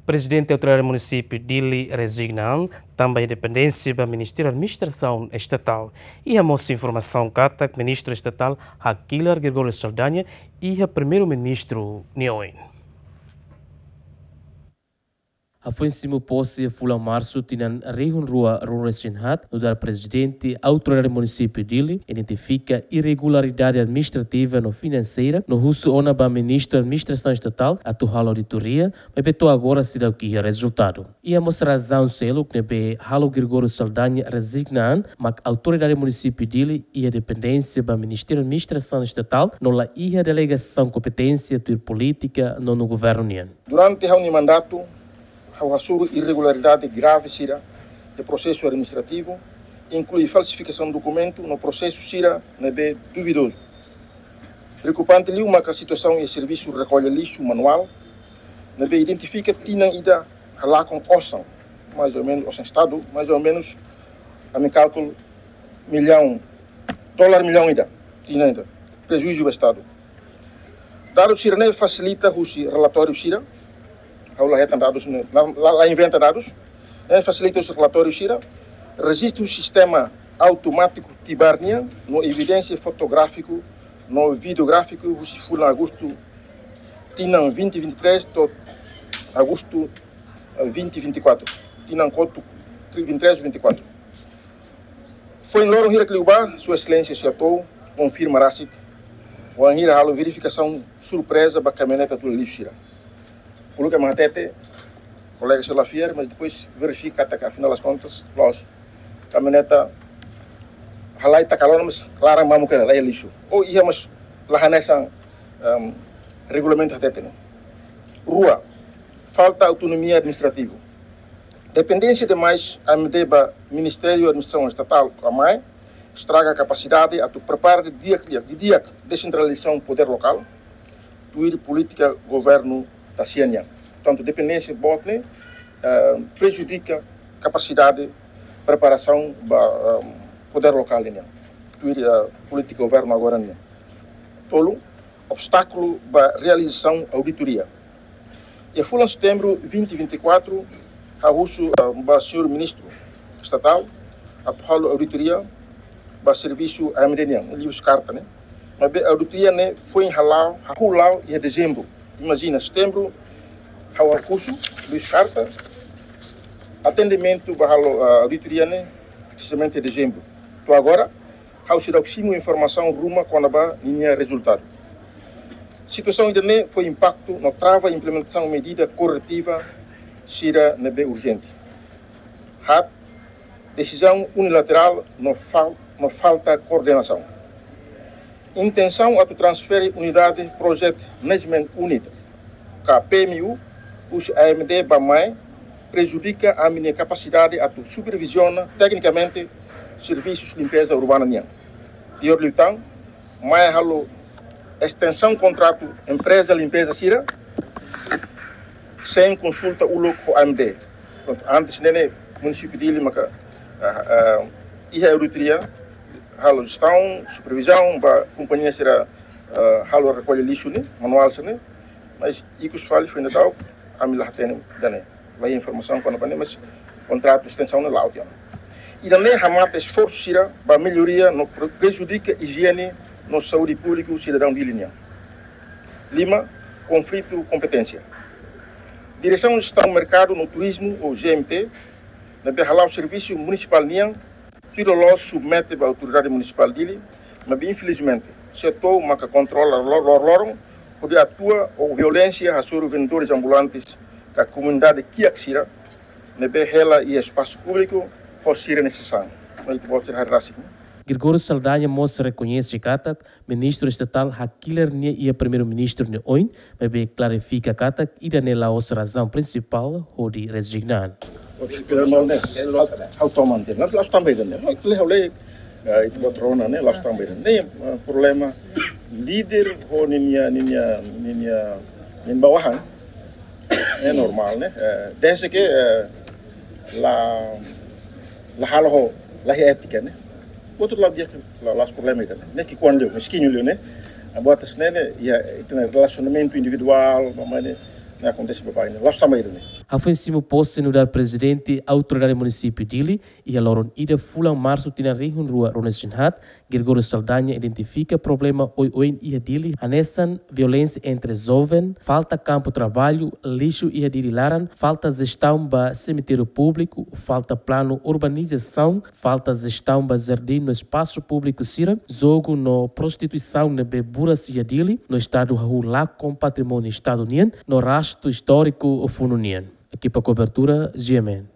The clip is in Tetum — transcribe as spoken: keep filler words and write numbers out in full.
Prezidente Autoridade Munisípiu Dili rezigna an, tamba independénsia ba Ministériu Administrasaun Estatál. Iha mós informasaun katak Ministru Estatál hakilar Gregório Saldanha iha Primeiru-Ministru nia oin. Hafoin simu pose fulan Marsu tinan rihun rua ruanulu-resin-haat, nu'udar Prezidente Autoridade Munisípiu Dili identifika irregularidade administrativa no finanseira, no husu ona ba Ministru Administrasaun Estatál atu halo auditoria, maibé to'o agora seidauk iha rezultadu. Iha mós razaun seluk ne'ebé halo Gregório Saldanha rezigna an, mak Autoridade Munisípiu Dili iha dependénsia ba Ministériu Administrasaun Estatál, no la iha delegasaun kompeténsia tuir polítika nonu governu nian. Durante ha'u-nia mandatu, ha'u hasoru irregularidade grave sira iha prosesu administrativu, inklui falsifikasaun dokumentu no prosesu sira ne'ebé duvidozu. Preokupante liu maka situasaun iha servisu rekolla lixu manuál, ne'ebé identifika tinan ida halakon osan, mais ou menus osan Estadu, mais ou menus, ami kalkula millaun, dolar millaun ida, tinan ida, prejuízu ba Estadu. Dadus sira-ne'e fasilita husi relatóriu sira, ha'u la hetan dadus ne'e, la, la, la inventa dadus, ne'e fasilita husi relatóriu sira, rejistu sistema automátiku Tibar nian, no evidénsia fotográfiku no videográfiku husi fulan Agostu tinan vinte vinte e três to'o Agostu, eh, vinte vinte e quatro, tinan kotuk vinte e três vinte e quatro. Foin loron hirak liubá, Sua Exelénsia seidauk konfirma rasik, wainhira halo verifikasaun surpreza ba kamioneta tula lixu sira. Uluk ema hatete, kolega sira la fiar, mas depois verifika katak afinál das contas, loos, kamioneta halai taka lona, mas klaran mamuk hela, la iha lixu. Ou iha, mas la hanesan, ehm, regulamentu hatete ne'e. Rua, falta autonomia administrativu. Dependénsia demais A M D ba Ministériu Administrasaun Estatál ka MAE, estraga kapasidade atu prepara didi'ak, didi'ak desentralizasaun podér lokál, tuir polítika governu Taxian nian. Portantu, dependénsia boot ne'e, eh, prejudika kapasidade preparasaun ba, eh, podér lokál nian, tuir, eh, polítika governu agora nian. Tolu, obstákulu ba realizasaun auditoria. Iha fulan Setembru vinte vinte e quatro, ha'u husu, ah, ba señór Ministru Estatál atu halo auditoria ba servisu A M D nian, liuhusi karta ne'e. Maibé auditoria ne'e foin hala'o, hahú la'o iha Dezembru. Imajina, Setembru ha'u husu, liuhusi karta, atendimentu ba halo, ah, auditoria ne'e, precisamente Dezembru. To'o agora, ha'u seidauk simu informasaun ruma kona-ba ninia rezultadu. Situasaun ida-ne'e fó impaktu no trava implementasaun medida korretiva sira ne'ebé urjente. Haat, desizaun unilaterál no fal-, no falta koordenasaun. Intensaun atu transfere unidade Project Management Unit, ka P M U, husi A M D ba MAE, prejudika ami-nia kapasidade atu superviziona teknikamente servisu limpeza urbana nian. Piór liután, MAE halo estensaun kontratu empreza limpeza sira sein konsulta uluk ho A M D. Prontu, antes ne'e, ne'e munisípiu Dili maka, ah, ah, iha auditoria, halo jestaun, supervizaun ba kompañia sira, ah, halo rekolla lixu ne'e, manuál sira-ne'e, mas ikus fali foin daudauk ami la hatene ida-ne'e. La iha informasaun kona-ba ne'e, mas kontratu estensaun ne'e la'o tiha ona. Ida-ne'e hamate esforsu sira ba melloria no pre-, prejudika ijiene no saúde públiku sidadaun Dili nian. Lima, konflitu kompeténsia. Diresaun Jestaun Merkadu no Turizmu, ou G M T, ne'ebé hala'o servisu munisipál nian, tuir loloos submete ba Autoridade Munisipál Dili, maibé infelizmente, SEATOU maka kontrola lor-, loroloron, hodi atua ho violénsia hasoru vendedores ambulantes ka komunidade kiak sira ne'ebé hela iha espasu públiku ho sira-nia sasán. Mai ita-boot sira haree rasik, ne'e. Gregório Saldanha mós rekoñese katak Ministru Estatál hakilar nia iha Primeiru-Ministru nia oin, maibé klarifika katak ida-ne'e la'ós razaun prinsipál hodi rezigna an. Oke, normal ne'e. Ha'u, ha'u toman te. La'ós tanba ida-ne'e. Ha'u le, ha'u le, eh, ita-boot rona ne'e, la'ós tanba ida-ne'e. Ne'e, eh, problema líder ho ninia, ninia, ninia, ninia bawahan. É normal, ne'e? Eh, desde que, eh, la, la halo ho, la iha étika, ne'e? Outro lado dia, la, la'ós problema ida-ne'e. Ne'e ki'ikoan liu, meskiñu liu, ne'e? Buat hanesan ne'e, ne'e, iha, iha relasionamentu individuál, mamá ne'e, Ne'e akontese ba bainhira, la'ós tanba ida-ne'e. Hafoin simu pose nu'udar Prezidente Autoridade Munisípiu Dili, iha loron ida fulan Marsu tinan rihun rua ruanulu-resin-haat, Gregório Saldanha identifika problema oioin iha Dili, hanesan violénsia entre joven, falta kampu traballu, lixu iha Dili laran, falta jestaun ba semitériu públiku, falta planu urbanizasaun, falta jestaun ba jardín no espasu públiku sira, jogu no prostituisaun ne'ebé buras iha Dili, no Estadu hahú lakon patrimóniu Estadu nian, no rastu istóriku funu nian. Ekipa kobertura, G M N.